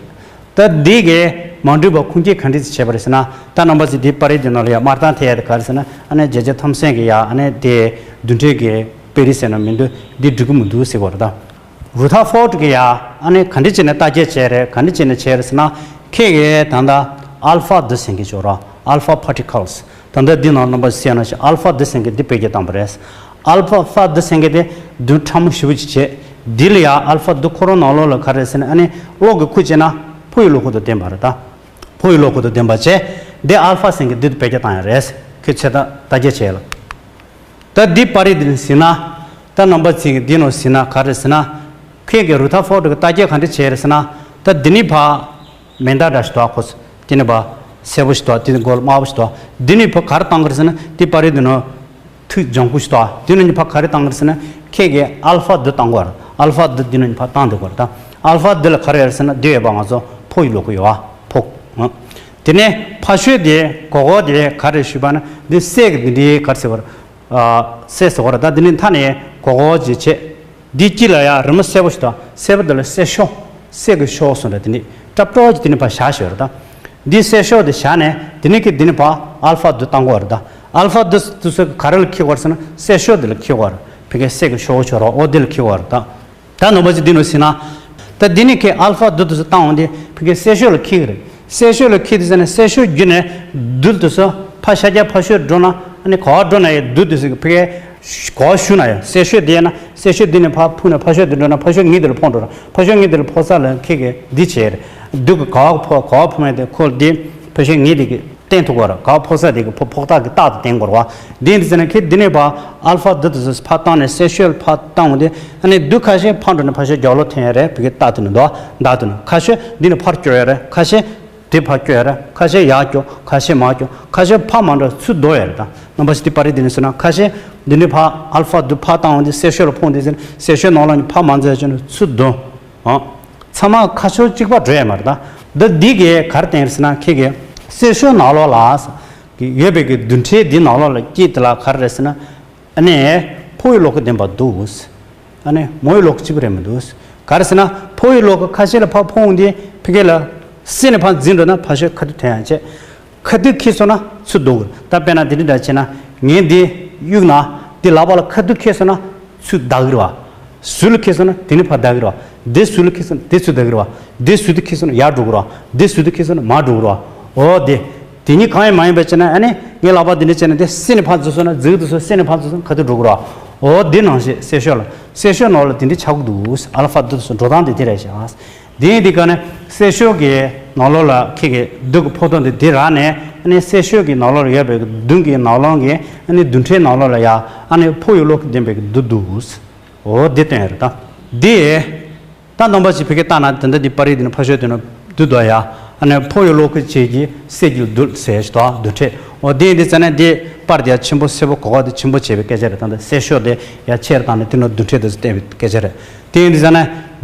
ད་འདི་གིས་མ་འགྲིག་པ་ཁུངས་སྐྱེལ་ག་འདྲ་ཞིག་བྱས་པ་རེད་ཟེར་ན། ད་རྣམ་པ་ཚོས་འདི་པར་རིས་འདི་ནང་ལ་ཡ་དམར་མདངས་ཐེབས་ཡ་དེ་ག་རེ་ཟེར་ན། ཨ་ནི་རྗེ་རྗེ་ཐམས་ཅད་ཀྱིས་ཡ་ཨ་ནི་དེ་རྡུལ་ཕྲན་གྱི་དཔེ་རིས་ཟེར་ན་མི་འདུག་འདི་འགྲིག་གི་མི་འདུག་ཟེར་བ་རེད་ད། རུ་ཐར་ཕོར་ཌི་གིས་ཡ་ཨ་ནི་ག་འདྲ་བྱས་ནས་བརྟག་དཔྱད་བྱས་རེད། ག་འདྲ་བྱས་ནས་བྱས་རེད་ཟེར་ན། ཁྱེད་ཀྱིས་ད་ལྟ་ཨལ་ཕ་རྡུལ་ཟེར་མཁན་ཅིག་ཡོད་ར། ཨལ་ཕ་པར་ཊི་ཀལ་སི། ད་ལྟ་འདི་ནང་རྣམ་པ་ཚོས་གཟིགས་ན་ཤེས། ཨལ་ཕ་རྡུལ་ཟེར་མཁན་འདི་བེད་སྤྱོད་བཏང་བ་རེད། ཨལ་ཕ་ཕ་རྡུལ་ཟེར་མཁན་དེ་རྡུལ་ཕྲ་མོ་ཞེ་པོ་ཅིག་བྱས། འདི་ལ་ཡ་ཨལ་ཕ་རྡུལ་ཁོ་རང་ནང་ལོགས་ལ་ག་རེ་ཟེར་ན། ཨ་ནི་གློག་གི་ཁུངས་སྐྱེལ་ན་ཕོ་ཡི་གློག་ཁུངས་དང་ལྡན་པ་རེད་ད། ཕོ་ཡི་གློག་ཁུངས་དང་ལྡན་པ་བྱས། འདི་ཨལ་ཕ་ཟེར་མཁན་འདི་བེད་སྤྱོད་བཏང་ཡ་རེད། ཁྱོད་ཚོས་ད་བརྟག་དཔྱད་བྱས་ལ། ད་འདི་པར་རིས་འདི་ནས་གཟིགས་ན། ད་རྣམ་པ་ཚོས་འདི་ནང་གཟིགས་ན་ག་རེ་ཟེར་ན། ཁྱེད་ཀྱིས་རུ་ཐར་ཕོར་ཌི་གིས་བརྟག་དཔྱད་ག་འདྲ་བྱས་རེད་ཟེར་ན། ད་འདི་ནས་ཕར་མེ་མདའ་འདྲ་ཞིག་འདུག་ག་ཁོ་ཚོ། འདི་ནས་ཕར་སེར་པོ་ཞིག་འདུག་ག་འདི་ནས་མགོ་ལ་དམར་པོ་ཞིག་འདུག་ག་འདི་ནས་ཕར་ག་རེ་བཏང་གི་རེད་ཟེར་ན། འདི་པར་རིས་འདི་ནང་ཐིག་ལྗང་ཁུ་ཞིག་འདུག་ག་འདི་ནས་ཕར་ག་རེ་བཏང་གི་རེད་ཟེར་ན། ཁྱེད་ཀྱིས་ཨལ་ཕ་རྡུལ་བཏང་དགོས་རེད། ཨལ་ཕ་རྡུལ་འདི་ནས་ཕར་བཏང་སྡོད་དགོས་རེད་ད། ཨལ་ཕ་རྡུལ་ལ་ག་རེ་ཡོད་རེད་ཟེར་ན། འདི་ཡོད་པ་ང་ཚོ་ཕོ་ཡི་གློག་ཁུངས་ཡོད་པ་ཕོ། དེ་ནས་ཕ་ཤོས་དེ་གོ་གོ་དེ་ག་རེ་ཞུས་པ་ན། འདི་གསེར་གྱི་འདི་འདྲའི་ག་རེ་ཟེར་བ་རེད། ཨ། གསེར་ཟེར་བ་རེད་ད། འདི་ནི་མཐའ་ནས་གོ་གོ་ཅིག་བྱས། འདི་དཀྱིལ་ལ་ཡ་རི་མོ་སེར་པོ་ཞིག་འདུག་སེར་པོ་འདི་ལ་གསེར་ཤོག་སེར་གྱི་ཤོག་ཟེར་འདྲ་དེ་འདྲ་ཏྲབ་ཏྲོ་ཅིག་འདི་ནི་ཕར་བཞག་ཞོར་རེད་ད། འདི་གསེར་ཤོག་འདི་བཞག་ནས་འདི་ནི་ཁྱེད་འདི་ནི་ཕར་ཨལ་ཕ་རྡུལ་བཏང་དགོས་རེད་ད། ཨལ་ཕ་རྡུལ་དེ་ཚོ་ག་རེ་ལ་འཁྱེར་དགོས་རེད་ཟེར་ན། གསེར་ཤོག་འདི་ལ་འཁྱེར་དགོས་རེད། ཕ་གིའི་གསེར་གྱི་ཤོག་བུ་ཅིག་ཡོད་རེད། འོ་འདི་ལ་འཁྱེར་དགོས་རེད་ད། ད་རྣམ་པ་ཚོས་འདི་ནང་གཟིགས་ན། ད་འདི་ནི་ཁྱེད་ཨལ་ཕ་རྡུལ་དེ་ཚོ་བཏང་འོང་དུས་ཕ་གིའི་གསེར་ཤོག་ལ་འཁྱེར་གྱི་རེད། གསེར་ཤོག་ལ་འཁྱེར་དུས་ཙ་ན་གསེར་ཤོག་བརྒྱུད་ནས་རྡུལ་དེ་ཚོ་ཕར་ཤར་རྒྱག་ཕར་ཤོར་འགྲོ་ན། ཨ་ནི་ག་པར་འགྲོ་ན་ཡང་རྡུལ་དེ་ཚོ་ཕ་གིའི་ག་པར་ཞུགས་ན་ཡང་། གསེར་ཤོག་འདི་ཡིན་ན་གསེར་ཤོག་འདི་ནས་ཕར་འཕུར་ནས་ཕར་ཤོག་འདི་འགྲོ་ན་ཕར་ཤོག་ངོས་འདི་ལ་འཕུར་འགྲོ་ར། ཕར་ཤོག་ངོས་འདི་ལ་འཕུར་ས་ལ་ཁྱེད་ཀྱིས་འདི་བྱས་རེད། རྡུལ་གྱི་ག་པར་འཕུར་ག་པར་འཕུར་མིན་དེ་ཁོ་འདི་ཕ་ཤོག་ངོས་འདི་གི་བསྟན་ཐུབ་དགོས་རེད། ག་པར་འཕུར་ས་དེ་གི་ཕོ་ཕོག་ཐག་གི་རྟགས་དེ་བསྟན་དགོས་རེད་བ། འདི་འདི་ཟེར་ན་ཁྱེད་འདི་ནས་ཕར་ཨལ་ཕ་རྡུལ་དེ་ཚོ་ཕར་བཏང་ནས་གསེར་ཤོག་ལ་ཕར་བཏང་འོང་དུས། ཨ་ནི་རྡུལ་ཁ་ཤས་ཕར་འགྲོ་ནས་ཕར་ཤོག་རྒྱབ་ལོགས་ཐོན་ཡ་རེད། ཕ་གིའི་རྟགས་དེ་ནི་འདུག་རྟགས་དེ་ནི་ཁ་ཤས་འདི་ནས་ཕར་སྐྱོད་ཡ་རེད། ཁ་ཤས་འདི་ཕར་སྐྱོད་ཡ་རེད། ཁ་ཤས་ཡར་སྐྱོད། ཁ་ཤས་མར་སྐྱོད། ཁ་ཤས་ཕར་མར་འགྲོ། ཚུར་རྡོལ་ཡ་རེད་ད། རྣམ་པ་ཚོས་འདི་པར་རིས་འདི་ནས་གཟིགས་ན། ཁ་ཤས་འདི་ནས་ཕར་ཨལ་ཕ་རྡུལ་ཕར་བཏང་འོང་དུས་གསེར་ཤོག་ལ་འཕུར་འོང་དུས་ཟེར་ན། གསེར་ཤོག་ནང་ལོགས་ནས་ཕར་མར་འཛུལ་བྱས་ནས་ཚུར་རྡོལ། ཨང་། ཚང་མ་ཁ་ཕྱོགས་གཅིག་པ་འགྲོ་ཡ་མ་རེད་ད། འདི་འདི་གས་ག་རེ་བསྟན་རེད་ཟེར་ན། ཁྱེད་ཀྱིས་གསེར་ཤོག་ནང་ལོགས་ལ་ཡོད་པའི་གི་རྡུལ་ཕྲན་འདི་ནང་ལོགས་ལ་སྐྱེས་དེ་ལ་ག་རེ་རེད་ཟེར་ན། ཨ་ནི་ཕོ་ཡི་གློག་ཁུངས་ལྡན་པ་འདུག་ཨ་ནི་མོ་ཡི་གློག་ཁུངས་གཅིག་པ་རེད་མི་འདུག་ག་ ག་རེ་ཟེར་ན་ཕོ་ཡི་ལོགས་ཀྱི་ཁ་ཤས་ལ་ཕར་འཕོ་འོང་དུས་ཕ་གི་ལ་སྲིད་ནས་ཕར་འཛིན་འགྲོ་ན་ཕར་ཤོད་ཁ་ཐུག་ཐོན་ཡང་བྱེད། ཁ་ཐུག་འཁེལ་སོང་ན་ཚུར་ལྡོག་དགོས། ད་དཔེར་ན་དེ་འདྲ་འདྲ་བྱས་ན་ངས་འདི་གཡུག་ན་འདི་ལག་པ་ལ་ཁ་ཐུག་འཁེལ་སོང་ན་ཚུར་བདའ་གི་རེད་བ། ཟུར་ལ་འཁེལ་སོང་ན་དེ་ནི་ཕར་བདའ་གི་རེད་བ། འདི་ཟུར་ལ་འཁེལ་སོང་ན་འདི་ཚུར་བདའ་གི་རེད་བ། འདི་ཟུར་དུ་འཁེལ་སོང་ན་ཡར་འགྲོ་གི་རེད་བ། འདི་ཟུར་དུ་འཁེལ་སོང་ན་མར་འགྲོ་གི་རེད་བ། འོ་དེ། དེ་གཉིས་གང་ཡང་མ་ཡིན་པ་བྱས་ན་ཨ་ནི་ངའི་ལག་པ་འདི་འདྲ་བྱས་ན་འདི་སྲིད་ནས་ཕར་འཛུལ་སོང་ན་འཛུལ་གི་འདུག་སོང་སྲིད་ནས་ཕར་འཛུལ་སོང་ན་ཁ་ཐུག་འགྲོ་གི་རེད་བ། འོ་དེ་ནང་བཞིན་གསལ་ཤོས་ལ་གསལ་ཤོས་ནང་ལ་དེ་འདྲ་ཆགས་ཀྱི་འདུག་ཨ་ལ་ཕ་འདི་འདུག་སོང་འགྲོ་སྟངས་དེ་དེ་རེད་ཤག་དེ་ཡིན་དུས་ཀ་ནས་གསལ་ཤོས་ཀྱི་ནང་ལོགས་ལ་ཁྱེད་ཀྱི་རྡུལ་གྱི་ཕོ་ཐོག་འདི་དེ་རག་ནས་ཨ་ནི་གསལ་ཤོས་ཀྱི་ནང་ལོགས་ལ་ཡོད་པའི་མདུན་གྱི་ནང་ལོགས་ཀྱི་ཨ་ནི་རྡུལ་ཕྲན་ནང་ལོགས་ལ་ཡ་ཨ་ནི་ཕོ་ཡི་ལོགས་ཀྱི་ལྡན་པའི་རྡུལ་འདུག་འོ་འདི་སྟོན་ཡོད་རེད་ད། འདི། ད་རྣམ་པ་ཅིག་ཕ་གིར་བལྟས་ན་དེ་འདྲ་འདི་པར་རིས་འདི་ནི་ཕར་ཕྱོགས་དེ་ནི་རྡུལ་འདུག་ཡ། ཨ་ནི་ཕོ་ཡི་ལོགས་ཀྱི་བྱེད་ཀྱི་གསེར་གྱི་རྡུལ་ཟེར་ཞིག་འདུག་རྡུལ་ཕྲན། འོ་དེ་ཡིན་དུས་ཙ་ནས་འདི་པར་དེ་ཡ་ཆེན་པོ་སེར་པོ་གོ་ག་དེ་ཆེན་པོ་བྱས་པའི་སྐད་ཆ་རེད། ད་འདི་གསལ་ཤོས་དེ་ཡ་ཆེར་བཏང་ནས་དེ་ནི་རྡུལ་ཕྲན་དེ་ཚོ་བསྟན་པའི་སྐད་ཆ་རེད། དེ་ཡིན་དུས་ཙ་ནས་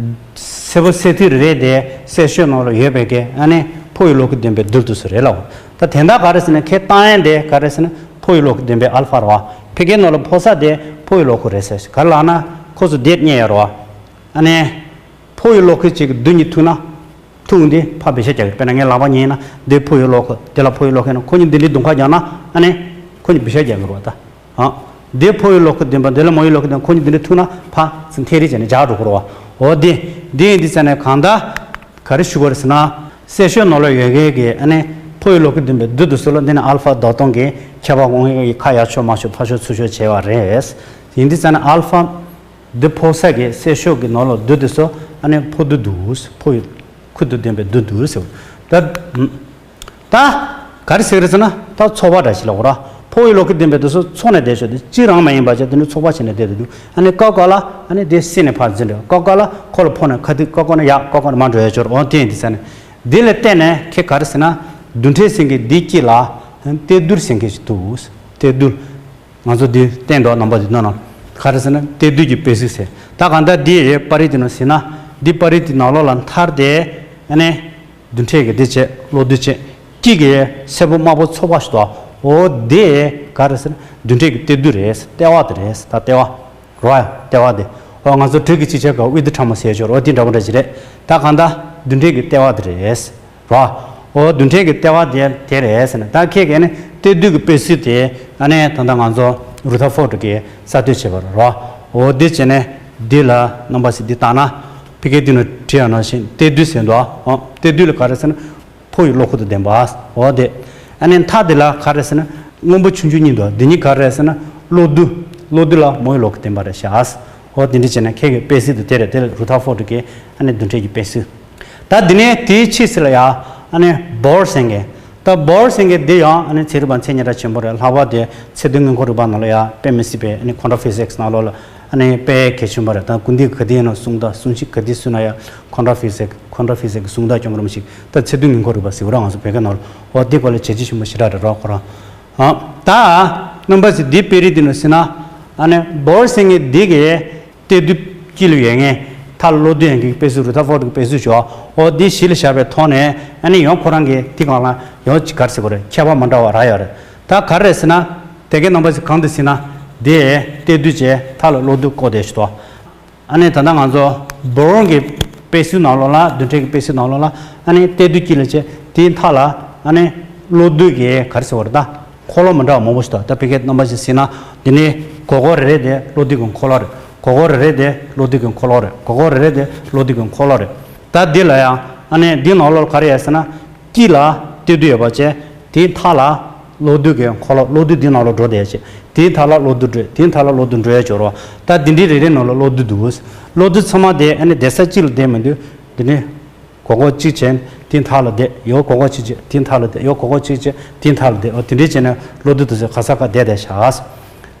སེར་པོ་སེར་ཐིག་རེ་རེ་དེ་གསལ་ཤོས་ནང་ལ་ཡོད་པའི་གི་ཨ་ནི་ཕོ་ཡི་ལོགས་ཀྱི་ལྡན་པའི་རྡུལ་དེ་ཚོ་རེད་ལ། ད་དེ་འདྲ་ག་རེ་ཟེར་ན་ཁྱེད་བཏང་ཡས་དེ་ག་རེ་ཟེར་ན་ཕོ་ཡི་ལོགས་ཀྱི་ལྡན་པའི་ཨལ་ཕ་རེད་བ། ཕ་གིའི་ནང་ལ་ཕོ་ས་དེ་ཕོ་ཡི་ལོགས་ཀྱི་རེད་ཟེར་ག་རེ་ལབ་ན་ཁོ་ཚོ་དེ་རྙེད་ཡོད་རེད་བ། ཨ་ནི། ཕོ་ཡི་ལོགས་ཀྱི་གཅིག་གི་རྡུལ་གཉིས་ཐུག་ན། ཐུག་འདི་ཕར་བེད་སྤྱོད་རྒྱག་གི་དཔེར་ན་ངའི་ལག་པ་གཉིས་ཡིན་ན་འདི་ཕོ་ཡི་ལོགས་ཀྱི་འདི་ལ་ཕོ་ཡི་ལོགས་ཀྱི་ཡིན་ན་ཁོ་གཉིས་འདི་འདྲའི་རྡུང་ཁ་རྒྱག་ན་ཨ་ནི། ཁོ་གཉིས་བེད་སྤྱོད་རྒྱག་གི་རེད་བ་ད། ཨ། འདི་ཕོ་ཡི་ལོགས་ཀྱི་འདི་འདྲ་འདི་ལ་མོ་ཡི་ལོགས་ཀྱི་འདི་ཁོ་གཉིས་འདི་འདྲ་ཐུག་ན་ཕར་ཚུར་འཐེན་རེས་བྱས་ནས་རྒྱག་འགྲོ་གི་རེད་བ། འོ་འདི། འདི་ཡིན་འདི་ཙ་ནས་གང་ལྟར། ག་རེ་ཞུ་དགོས་རེད་ཟེར་ན། གསལ་ཤོས་ནང་ལ་ཡོད་མཁན་གྱི་ཨ་ནི། ཕོ་ཡི་ལོགས་ཀྱི་ལྡན་པའི་རྡུལ་དེ་ཚོ་ལ་འདི་ནི་ཨལ་ཕ་ལྡོག་སྟངས་ཀྱི་ཁྱད་པར་དབང་གིས་ཁ་ཡར་ཕྱོགས་མར་ཕྱོགས་ཕར་ཕྱོགས་ཚུར་ཕྱོགས་བྱས་པ་རེད། ཡིན་འདི་ཙ་ནས་ཨལ་ཕ། འདི་ཕོ་ས་གི་གསལ་ཤོས་ཀྱི་ནང་ལ་རྡུལ་དེ་ཚོ་ཨ་ནི་ཕོ་རྡུལ་འདུག་ཕོ་ཡི་ཁུ་རྡུལ་ལྡན་པའི་རྡུལ་འདུག་ཟེར་བ། ད། ད། ག་རེ་ཟེར་གི་རེད་ཟེར་ན་ད་ཚོགས་པ་འདྲ་ཞིག་ལ་འོ་ར། ཕོ་ཡི་ལོགས་ཀྱི་ལྡན་པའི་དེ་ཚོ་ཚོགས་ནས་བསྡད་ཆོག་དེ་གཅིག་རང་མ་ཡིན་པ་བྱས་དེ་ནི་ཚོགས་པ་བྱས་ནས་བསྡད་དུ་འདུག་ཨ་ནི་སྐབས་འགའ་ལ་ཨ་ནི་དེ་སྲིད་ནས་ཕར་འཛིན་འགྲོ་སྐབས་འགའ་ལ་ཁོ་ལ་ཕོ་ནས་ཁ་ཐུག་སྐབས་འགའ་ནས་ཡར་སྐབས་འགའ་ནས་མར་འགྲོ་ཡ་ཆོག་ར། འོ་དེ་ཡིན་དེ་ཟེར་ནས་འདི་ལ་བརྟེན་ནས་ཁྱེད་ག་རེ་ཟེར་ན་རྡུལ་ཕྲན་ཟེར་མཁན་འདི་དཀྱིལ་ལ་གཏེར་རྡུལ་ཟེར་མཁན་ཞིག་འདུག་གཏེར་རྡུལ། ང་ཚོ་འདི་བསྟན་འགྲོ་རྣམ་པ་འདི་ནང་ན་ག་རེ་ཟེར་ན་གཏེར་རྡུལ་གྱི་དཔེ་གཟུགས་ཟེར། ད་གང་ལྟར་འདི་ཡི་པར་རིས་འདི་ནང་ཟེར་ན་འདི་པར་རིས་འདི་ནང་ལོགས་ལ་མཐར་དེ་ཨ་ནི་རྡུལ་ཕྲན་གྱི་འདི་བྱས་གློག་རྡུལ་བྱས་དཀྱིལ་གྱི་སེར་པོ་དམར་པོ་ཚོགས་པ་ཞིག་འདུག་འོ་འདི་ག་རེ་ཟེར་ན་རྡུལ་ཕྲན་གྱི་གཏེར་རྡུལ་རེད། ལྟེ་བ་དེ་རེད། ད་ལྟེ་བ་རོ་ཡ་ལྟེ་བ་དེ་འོ་ང་ཚོ་བྲག་གི་ཅིག་བྱས་ག་དབུས་རྡུལ་ཕྲ་མོ་ཟེར་ཆོག་རོ། འདི་འདྲ་པོ་འདྲ་ཅིག་རེད། ད་གང་ལྟར་རྡུལ་ཕྲན་གྱི་ལྟེ་བ་དེ་རེད། རོ། འོ་རྡུལ་ཕྲན་གྱི་ལྟེ་བ་དེ་དེ་རེད་ཟེར་ན་ད་ཁྱེད་ཀྱིས་ནི་གཏེར་རྡུལ་གྱི་དཔེ་གཟུགས་དེ་ཨ་ནི་ད་ལྟ་ང་ཚོ་རུ་ཐར་ཕོར་ཌི་གིས་གསར་གཏོད་བྱས་པ་རེད་རོ། འོ་འདི་བྱས་ནས་འདི་ལ་རྣམ་པ་ཞིག་འདི་བལྟས་ན་ཕ་གིར་འདི་ནང་བྲིས་ཡ་ནང་བཞིན་གཏེར་རྡུལ་ཟེར་འདུག་ཨ་གཏེར་རྡུལ་ལ་ག་རེ་ཟེར་ན་ཕོ་ཡི་གློག་ཁུ་དང་ལྡན་པ། འོ་དེ། ཨ་ནི་མཐའ་དེ་ལ་ག་རེ་ཟེར་ན་སྔོན་པོ་ཆུང་ཆུང་གཉིས་འདུག་འདི་གཉིས་ག་རེ་ཟེར་ན་གློག་རྡུལ། གློག་རྡུལ་ལ་མོ་ཡི་གློག་ཁུ་ལྡན་པ་རེད་ཤག་འོ་དེ་འདྲ་བྱས་ནས་ཁྱེད་ཀྱི་དཔེ་གཟུགས་དེ་དེ་རེད། དེ་ལ་རུ་ཐར་ཕོར་ཌི་གི་ཨ་ནི་རྡུལ་ཕྲན་གྱི་དཔེ་གཟུགས། ད་འདི་ནས་དེའི་ཕྱིས་སུ་ལ་ཡ་ཨ་ནི་བོར་ཟེར་མཁན། ད་བོར་ཟེར་མཁན་འདི་ཡང་ཨ་ནི་ཚན་རིག་པ་མཚན་སྙན་གྲགས་ཆེན་པོ་རེད། ལྷག་པར་དུ་ཚད་རྡུལ་དངོས་ཁམས་རིག་པ་ནང་ལ་ཡ་དཔེ་མི་སྲིད་པའི་ཨ་ནི་ཁོན་ཊ་ཕི་ཟིག་སི་ནང་ལོགས་ལ་ཨ་ནི་དཔེ་གལ་ཆེན་པོ་རེད། ད་ཀུན་དགའ་ག་དུས་ཡིན་ན་གསུང་ད་གསུང་ཆོས་ག་དུས་གསུང་ན་ཡ་ཁོན་ཊ་ཕི་ཟིག་སི་ཁོན་ཊ་ཕི་ཟིག་སི་གསུང་ད་སྐྱོང་གི་རེད་མི་ཤེས། ད་ཚད་རྡུལ་དངོས་ཁམས་རིག་པ་ཟེར་བ་ར་ང་ཚོ་བོད་སྐད་ནང་ལ་འོ་འདི་སྐོར་ལ་བྱས་རྗེས་ཆེན་པོ་ཞེ་དྲག་རེད་རོགས་ཁོ་རང་། ཨ། ད། རྣམ་པ་ཚོས་འདི་དཔེ་རིས་འདི་ནང་ཟེར་ན། ཨ་ནི་བོར་ཟེར་མཁན་འདི་གིས་གཏེར་རྡུལ་དཀྱིལ་ལ་ཡོད་མཁན་མཐའ་ལ་གློག་རྡུལ་ཡོད་མཁན་གྱི་དཔེ་གཟུགས་རུ་ཐར་ཕོར་ཌི་གི་དཔེ་གཟུགས་ཤོག་འོ་འདི་གཞི་ལ་བཞག་པའི་ཐོག་ནས་ཨ་ནི་ཡང་ཁོ་རང་གིས་དེ་སྒང་ལ་ཡང་ཅིག་ག་རེ་ཟེར་དགོས་རེད། ཁྱད་པར་མི་འདྲ་བ་རག་ཡོད་རེད། ད་ག་རེ་ཟེར་ན། དེ་གའི་རྣམ་པ་ཚོས་གང་འདི་ཟེར་ན། འདི་གཏེར་རྡུལ་བྱས་མཐའ་ལ་གློག་རྡུལ་བསྐོར་བསྡད་ཤག་འདུག་ཨ་ནི་ད་ལྟ་ང་ཚོ་བོར་གྱི་དཔེ་གཟུགས་ནང་ལོགས་ལ་རྡུལ་ཕྲན་གྱི་དཔེ་གཟུགས་ནང་ལོགས་ལ་ཨ་ནི་གཏེར་རྡུལ་དཀྱིལ་ལ་བྱས་དེའི་མཐའ་ལ་ཨ་ནི་གློག་རྡུལ་གྱི་ག་རེ་ཟེར་བ་རེད་ད། འཁོར་ལོ་མི་འདྲ་བ་མང་པོ་ཞིག་འདུག་ད་ཕ་གིའི་རྣམ་པ་ཞིག་ཟེར་ན་འདི་ནི་སྒོར་སྒོར་རེ་རེ་དེ་གློག་རྡུལ་གྱི་འཁོར་ལོ་རེད། སྒོར་སྒོར་རེ་རེ་དེ་གློག་རྡུལ་གྱི་འཁོར་ལོ་རེད། སྒོར་སྒོར་རེ་རེ་དེ་གློག་རྡུལ་གྱི་འཁོར་ལོ་རེད། ད་འདི་ལ་ཡང་ཨ་ནི་འདི་ནང་ལོགས་ལ་ག་རེ་ཡོད་ཟེར་ན། དཀྱིལ་ལ་གཏེར་རྡུལ་ཡོད་པ་བྱས། དེའི་མཐའ་ལ་གློག་རྡུལ་གྱི་འཁོར་ལོ། གློག་རྡུལ་འདི་ནང་ལ་འགྲོ་བསྡད་བྱས། དེའི་མཐའ་ལ་གློག་རྡུལ་འགྲོ། དེའི་མཐའ་ལ་གློག་རྡུལ་འགྲོ་ཡ་འབྱོར་བ། ད་འདི་འདྲའི་རེ་རེ་ནང་ལ་གློག་རྡུལ་འདུག་གློག་རྡུལ་ཚང་མ་དེ་ཨ་ནི་བསྡད་ས་གཅིག་ལ་བསྡད་མི་འདུག་འདི་ནི་སྒོར་སྒོར་གཅིག་བྱས་དེའི་མཐའ་ལ་བསྡད། ཡང་སྒོར་སྒོར་གཅིག་བྱས་དེའི་མཐའ་ལ་བསྡད། ཡང་སྒོར་སྒོར་གཅིག་བྱས་དེའི་མཐའ་ལ་བསྡད། འོ་དེ་འདྲའི་བྱས་ནས་གློག་རྡུལ་དེ་ཚོ་ག་ས་ག་བསྡད་བསྡད་བཞག་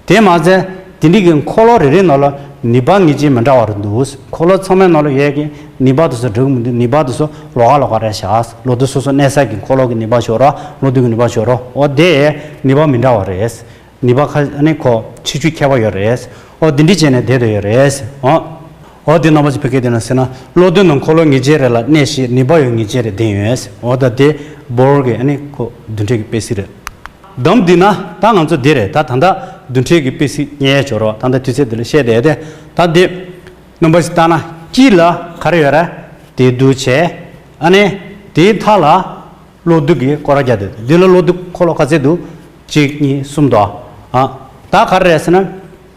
དེ་མ་ཟད། དེ་འདྲའི་གི་འཁོར་ལོ་རེ་རེའི་ནང་ལ་ནུས་པ་ངེས་ཅན་མི་འདྲ་བ་རེ་འདུག་འཁོར་ལོ་ཚང་མའི་ནང་ལ་ཡོད་ཀྱི་ནུས་པ་དེ་ཚོ་འགྲིག་མི་འདུག་ནུས་པ་དེ་ཚོ་ལོགས་ཀ་ལོགས་ཀ་རེད་བཞག་ལོག་དུས་སོ་སོ་གནས་ས་གི་འཁོར་ལོ་གི་ནུས་པ་ཞིག་ཡོད་རེད། གློག་རྡུལ་གི་ནུས་པ་ཞིག་ཡོད་རེད། འོ་དེ་ནུས་པ་མི་འདྲ་བ་རེད། ནུས་པ་ཁ་ཨ་ནི་ཁོ་ཆེ་ཆུང་ཁྱད་པར་ཡོད་རེད། འོ་དེ་འདྲ་བྱས་ནས་བསྡད་དེ་ཡོད་རེད། འོ། འོ་དེ་རྣམ་པ་ཚོས་ཕ་གིར་བསྡད་ན་ཟེར་ན་གློག་རྡུལ་ནང་འཁོར་ལོ་ངེས་ཅན་རེ་ལ་གནས་ཤིང་ནུས་པ་ཡང་ངེས་ཅན་རེ་ལྡན་ཡོད། འོ་ད་དེ་བོར་གི་ཨ་ནི་ཁོ་རྡུལ་ཕྲན་གྱི་དཔེ་གཟུགས་རེད། དམ་འདི་ན་ད་ང་ཚོ་འདི་རེད། ད་ད་ལྟ་རྡུལ་ཕྲན་གྱི་དཔེ་གཟུགས་རྙེད་ཡ་འབྱོར་བ་ད་ལྟ་དུས་ཚོད་འདི་ལ་བཤད་བསྡད་དེ། ད་འདི་རྣམ་པ་ཞིག་ལྟ་ན་ དཀྱིལ་ལ་ག་རེ་ཡོད་རེད། དེ་དུ་བྱས། ཨ་ནི་དེའི་མཐའ་ལ་གློག་རྡུལ་གྱི་སྐོར་ར་རྒྱག་དེ། འདི་ལ་གློག་རྡུལ་འཁོར་ལོ་ག་ཚད་འདུག་གཅིག་གཉིས་གསུམ་དོ། ཨ། ད་ག་རེ་རེད་ཟེར་ན།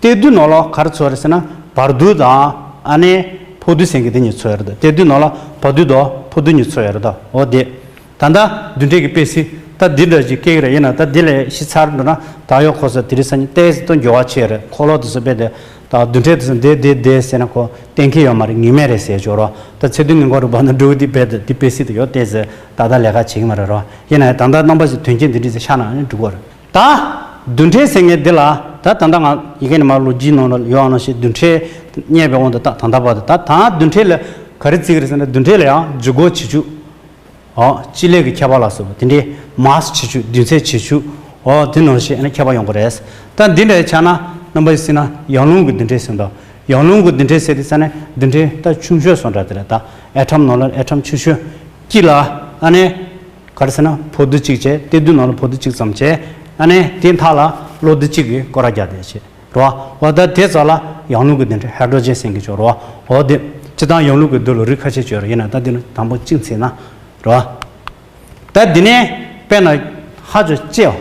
གཏེར་རྡུལ་ནང་ལ་ག་རེ་ཚུད་ཡོད་རེད་ཟེར་ན། བར་རྡུལ་དང་ཨ་ནི་ཕོ་རྡུལ་ཟེར་མཁན་དེ་གཉིས་ཚུད་ཡོད་རེད། གཏེར་རྡུལ་ནང་ལ་བར་རྡུལ་དང་ཕོ་རྡུལ་གཉིས་ཚུད་ཡོད་རེད་ད། འོ་དེ། ད་ལྟ་རྡུལ་ཕྲན་གྱི་དཔེ་སྲིད་ད་འདི་འདྲ་ཞིག་སྐྱེ་གི་རེད། ཡིན་ན་ད་འདི་ལས་ཤི་ཚར་འགྲོ་ན་ད་ཡོད་ཁོ་ས་དེ་རིང་སང་ཉིན་ཏོག་ཙམ་ཏོ་འགྱུར་བ་ཕྱིན་རེད། འཁོར་ལོ་དེ་ཚོ་དཔེ་དེ་ད་རྡུལ་ཕྲན་དེ་ཚོ་འདི་འདི་འདི་ཟེར་ན་ཁོ་གཏན་འཁེལ་ཡོད་མ་རེད། ངེས་མེད་རེད་ཟེར་ཆོག་རོགས། ད་ཚེ་དུས་ནས་འགོ་རུ་བབས་ན་འགྲོ་གི་འདི་དཔེ་དེ་འདི་དཔེ་སྲིད་དུ་ཡོད་ཏོག་ཙམ་ད་ལྟ་ལས་ཀ་བྱེད་ཀྱི་མ་རེད་རོགས། ཡིན་ན་ཡང་ད་ལྟ་རྣམ་པ་ཞིག་དོན་རྐྱེན་འདི་འདྲ་ཞིག་ཤར་ན་ནི་འགྲིག་གི་རེད། ད་རྡུལ་ཕྲན་ཟེར་མཁན་འདི་ལ་ད་ད་ལྟ་ང་ཡི་གེ་ནས་མར་ལོ་རྒྱུས་ནང་ལ་ཡོད་ཨ་ནང་བཞིན་རྡུལ་ཕྲན་རྙེད་པའི་དབང་དུ་ད་ད་ལྟ་བར་དུ་ད་ད་རྡུལ་ཕྲན་ལ་ག་རེ་བརྩི་གི་རེད་ཟེར་ན། རྡུལ་ཕྲན་ལ་ཡང་ལྗིད་ཁོག་བྱེད་ཤུགས། ཨོ། བྱེད་ལས་ཀྱི་ཁྱད་པར་ལ་སོགས་པ་དེ་འདྲའི་མཱ་སི་བྱེད་ཤུགས། རྡུལ་ཚད་བྱེད་ཤུགས། ཨོ། དེ་ནང་བཞིན་ཨ་ནི་ཁྱད་པར་ཡོང་གི་རེད། ད་འདི་འདྲ་ཆགས་ན་རྣམ་པ་ཞིག་ཟེར་ན་ཡང་རླུང་གི་རྡུལ་ཕྲན་ཟེར་འདུག་ཡང་རླུང་གི་རྡུལ་ཕྲན་ཟེར་དུས་ཙ་ནས་རྡུལ་ཕྲན་ད་ཆུང་ཤོས་སོང་འདྲ་དེ་རེད། ད་ཨེ་ཊམ་ནང་ལ་ཨེ་ཊམ་ཆུང་ཤོས་དཀྱིལ་ལ་ཨ་ནི་ག་རེ་ཟེར་ན་ཕོ་རྡུལ་གཅིག་བྱས། གཏེར་རྡུལ་ནང་ལ་ཕོ་རྡུལ་གཅིག་ཙམ་བྱས། ཨ་ནི་དེའི་མཐའ་ལ་གློག་རྡུལ་གཅིག་གིས་སྐོར་ར་རྒྱག་དེ་བྱས་རོ། འོ་ད་དེ་ཚོ་ལ་ཡང་རླུང་གི་རྡུལ་ཕྲན་ཧའི་ཌྲོ་ཇན་ཟེར་གྱི་ཆོག་རོ། འོ་དེ་སྤྱིར་བཏང་ཡང་རླུང་གི་རྡུལ་ལ་རིགས་ཁ་ཤས་ཡོད་རེད། ཡིན་ན་ད་འདི་ནི་དང་པོ་གཅིག་བྱས་ན་རོ། ད་འདི་ནས་དཔེར་ན་ཧ་ཅང་ལྕེའོ།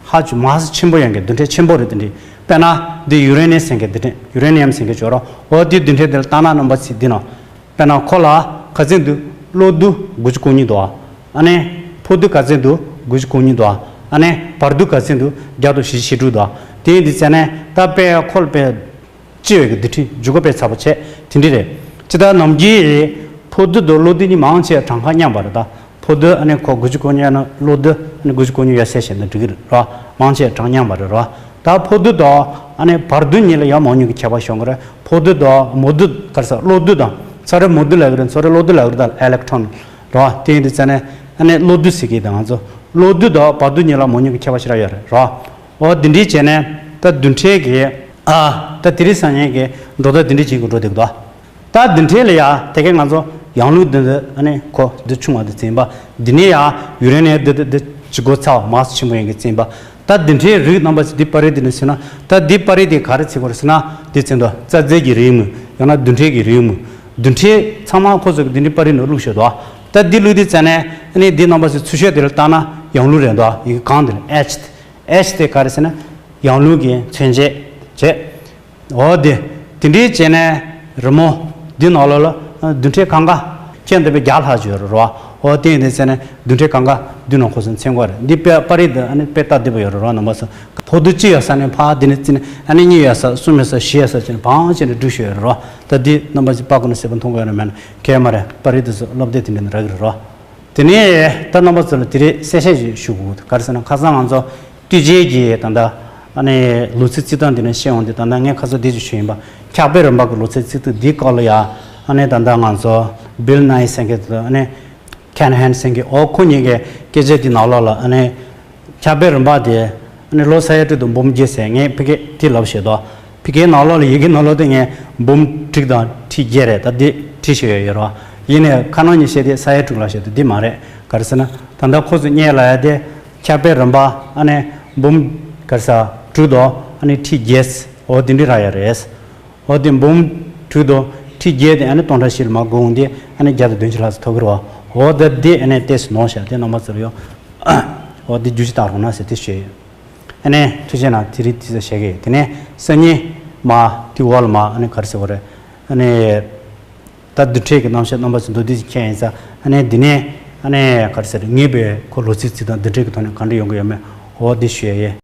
ཧ་ཅང་མཱ་སི་ཆེན་པོ་ཡོད་མཁན་རྡུལ་ཕྲན་ཆེན་པོ་རེད། དེ་འདྲའི་དཔེར་ན་འདི་ཡུ་རེ་ནི་ཡམ་ཟེར་མཁན་རྡུལ་ཕྲན། ཡུ་རེ་ནི་ཡམ་ཟེར་མཁན་ཆོག་རོ། འོ་དེའི་རྡུལ་ཕྲན་དེ་ལ་ལྟ་ན་རྣམ་པ་ཚོས་འདི་ན། དཔེར་ན་ཁོ་ལ་ག་ཚད་འདུག་གློག་རྡུལ་དགུ་བཅུ་གོ་གཉིས་འདུག་ཨ་ནི་ཕོ་རྡུལ་ག་ཚད་འདུག་དགུ་བཅུ་གོ་གཉིས་འདུག་ཨ་ནི་བར་རྡུལ་ག་ཚད་འདུག་བརྒྱ་དང་བཞི་བཅུ་ཞེ་དྲུག་འདུག་དེ་ཡིན་དུས་ཙ་ནས་ད་དཔེ་ཁོ་ལ་དཔེ་ལྕི་བའི་གི་རྡུལ་ཕྲན་འཇུག་སྒོ་དཔེ་ཚ་པོ་བྱས་དེ་འདྲ་རེད། ཅི་ལྟར་ནམ་རྒྱུན་ཕོ་རྡུལ་དང་གློག་རྡུལ་གཉིས་མང་ཆེ་བ་གྲངས་ཀ་མཉམ་པ་རེད། ད་ཕོ་རྡུལ་ཨ་ནི་ཁོ་དགུ་བཅུ་གོ་གཉིས། ཨ་ནི་གློག་རྡུལ་ཨ་ནི་དགུ་བཅུ་གོ་གཉིས་ཡོད་ཟེར་བཤད་ན་འགྲིག་གི་རེད་རོ། མང་ཆེ་བ་གྲངས་མཉམ་པ་རེད་རོ། ད་ཕོ་རྡུལ་དང་ཨ་ནི་བར་རྡུལ་གཉིས་ལ་ཡང་མང་ཉུང་གི་ཁྱད་པར་ཤོང་གི་རེད། ཕོ་རྡུལ་དང་མོ་རྡུལ་ག་རེ་ཟེར། གློག་རྡུལ་དང་། ཚོ་རེ་མོ་རྡུལ་ལབ་གི་རེད། ཚོ་རེ་གློག་རྡུལ་ལབ་གི་རེད། ད་ཨེ་ལེག་ཊོན་རོ། དེ་ཡིན་དུས་ཙ་ནས་ཨ་ནི་གློག་རྡུལ་ཟེར་གི་ད་ང་ཚོ་གློག་རྡུལ་དང་བར་རྡུལ་གཉིས་ལ་མང་ཉུང་གི་ཁྱད་པར་ཞེ་དྲག་ཡོད་རེད་རོ། འོ་དེ་འདྲའི་བྱས་ནས་ད་རྡུལ་ཕྲན་གྱི་ཨ་ད་དེ་རིང་སང་ཉིན་གྱི་འགྲོ་སྟངས་དེ་འདྲ་བྱེད་དགོས་འགྲོ་འདུག་ད། ད་རྡུལ་ཕྲན་ལ་ཡ་དེ་གའི་ང་ཚོ་ཡང་རླུང་རྡུལ་འདི་ཨ་ནི་ཁོ་འདི་ཆུང་བ་འདི་འཛིན་པ། འདི་ནས་ཡ་ཡུ་རེ་ནི་ཡམ་འདི་འདི་འདི་ལྗིད་ཁོག་ཚ་བ་མཱ་སི་ཆེན་པོ་ཡིན་གྱི་འཛིན་པ། ད་རྡུལ་ཕྲན་རིགས་རྣམ་པ་ཚོ་འདི་པར་རིས་འདི་ནས་ཟེར་ན། ད་འདི་པར་རིས་འདི་ག་རེ་བྱེད་དགོས་རེད་ཟེར་ན། འདི་ཚོ་འདུག་རྩ་རྫས་ཀྱི་རིགས་མོ་ཡང་ན་རྡུལ་ཕྲན་གྱི་རིགས་མོ། རྡུལ་ཕྲན་ཚང་མ་ཁོ་ཚོ་གི་འདི་འདྲའི་པར་རིས་ནང་བླུགས་ཤོག་འདུག་ད་འདི་བླུགས་དུས་ཙ་ནས་ཨ་ནི་འདི་རྣམ་པ་ཚོ་ཚུར་ཤོག་དེ་ལ་བལྟས་ན་ཡང་རླུང་རེད་འདུག་ཡི་གེ་གང་དེ་ལ་ཨེཆ། ཨེཆ་དེ་ག་རེ་ཟེར་ན་ཡང་རླུང་གི་མཚོན་བྱེད་བྱས། འོ་དེ། དེ་འདྲའི་བྱས་ནས་རི་མོ་འདི་ནང་ལོགས་ལ་རྡུལ་ཕྲན་གང་ག་ཁྱོན་བསྡོམས་པས་བརྒྱ་ལྷག་ཅིག་ཡོད་རེད་རོ། འོ་དེ་ཡིན་དུས་ཙ་ནས་རྡུལ་ཕྲན་གང་ག་འདི་ནང་ཁོ་ཚོ་མཚོན་གྱི་རེད། འདི་དཔེ་པར་རིས་འདི་ཨ་ནི་དཔེ་ལྟ་བདེ་པོ་ཡོད་རེད་རོ། རྣམ་པ་ཚོ་ཕོ་རྡུལ་གཅིག་ཡོད་ས་ནས་ཕར་འདི་ནས་བརྩིས་ནས་ཨ་ནི་གཉིས་ཡོད་ས། གསུམ་ཡོད་ས། བཞི་ཡོད་ས་བྱས་ནས་བང་བྱས་ནས་བསྒྲིགས་བཞག་ཡོད་རེད་རོ། ད་འདི་རྣམ་པ་ཚོས་པར་ཁུག་ནས་གསལ་པོ་མཐོང་གི་ཡོད་ན་མེད་ན་གལ་མ་རེད། པར་རིས་འདི་ཚོ་སློབ་དེབ་དེ་འདྲ་ནས་རག་གི་རེད་རོ། དེ་ནས་ད་རྣམ་པ་ཚོ་ལ་དེ་རིང་གསལ་བཤད་ཅིག་ཞུ་དགོས། ག་རེ་ཟེར་ན་ཁ་སང་ང་ཚོ་དུས་ཆེན་གྱི་ད་ལྟ་ཨ་ནི་ལོ་ཚིགས་བརྩི་སྟངས་དེ་ནས་བཤད་འོང་དུས། ད་ལྟ་ངས་ཁ་སང་དེ་ཅིག་ཞུས་ཡིན་པ། འཁྱགས་པའི་རིམ་པ་གི་ལོ་ཚིགས་བརྩི་སྟངས་འདིའི་སྐོར་ལ་ཡ་ཨ་ནི་ད་ལྟ་ང་ཚོ་བིལ་ནའི་ཟེར་མཁན་དེ་དང་ཨ་ནི་ཁེན་ཧན་ཟེར་མཁན། འོ་ཁོ་གཉིས་ཀྱི་སྐད་ཆ་དེ་ནང་ལོགས་ལ་ཨ་ནི་འཁྱགས་པའི་རིམ་པ་དེ་ཨ་ནི་ལོ་ས་ཡ་དྲུག་དང་འབུམ་བརྒྱད་ཟེར། ངས་ཕ་གིར་དེ་ལབ་བཞག་འདུག་ཕ་གིའི་ནང་ལོགས་ལ་ཡི་གེ་ནང་ལོགས་དེ་ངས་འབུམ་དྲུག་དང་ཁྲི་བརྒྱད་རེད། ད་འདི་བྲིས་བཞག་ཡོད་རེད་བ། ཡིན་ནའི་ཁ་ནང་གཉིས་བཤད་དེ་ས་ཡ་དྲུག་ལབ་བཞག་འདུག་འདི་མ་རེད། ག་རེ་ཟེར་ན་ད་ལྟ་ཁོ་ཚོས་སྔོན་ལ་ཡ་དེ་འཁྱགས་པའི་རིམ་པ་ཨ་ནི་འབུམ་ག་རེ་ཟེར་དྲུག་དང་ཨ་ནི་ཁྲི་བརྒྱད། འོ་དེ་འདྲ་རག་ཡོད་རེད། འོ་དེ་འབུམ་དྲུག་དང་ཁྲི་བརྒྱད་དེ་ཨ་ནི་སྟོང་ཕྲག་བཞི་ལ་མར་བགོས་འོང་དུས་ཨ་ནི་བརྒྱ་དང་བདུན་ཅུ་ལྷག་ཙམ་ཐོབ་ཀྱི་རེད་བ། འོ་ད་འདི་ཨ་ནི་ཏོག་ཙམ་ནོར་བཞག་དེ་རྣམ་པ་ཚོ་ལ་ཡོང་། འོ་འདི་བསྒྱུར་བཅོས་བཏང་རོགས་གནང་ཟེར་དེ་ཞུ་ཡ་ཡིན། ཨ་ནི་ཐུགས་རྗེ་གནང་། དེ་རིང་དེ་ཚོ་བྱེད་ཀྱི་ཡིན། དེ་ནས་སང་ཉིན་མ་དེ་འོག་ལ་མ་ཨ་ནི་ག་རེ་ཟེར་དགོས་རེད། ཨ་ནི་ད་རྡུལ་ཕྲན་གྱི་རྣམ་གཞག་རྣམ་པ་ཚོ་མདོར་བསྡུས་ཤིག་མཁྱེན་ཡིན་ཙང་། ཨ་ནི་འདི་ནས་ཨ་ནི་ག་རེ་ཟེར། ངེས་པའི་ཁོ་ལོ་ཚིགས་བརྩི་སྟངས་རྡུལ་ཕྲན་གྱི་ཐོག་ནས་ག་འདྲ་ཡོང་གི་ཡོད་མེད། འོ་འདི་ཞུ་ཡ་ཡིན།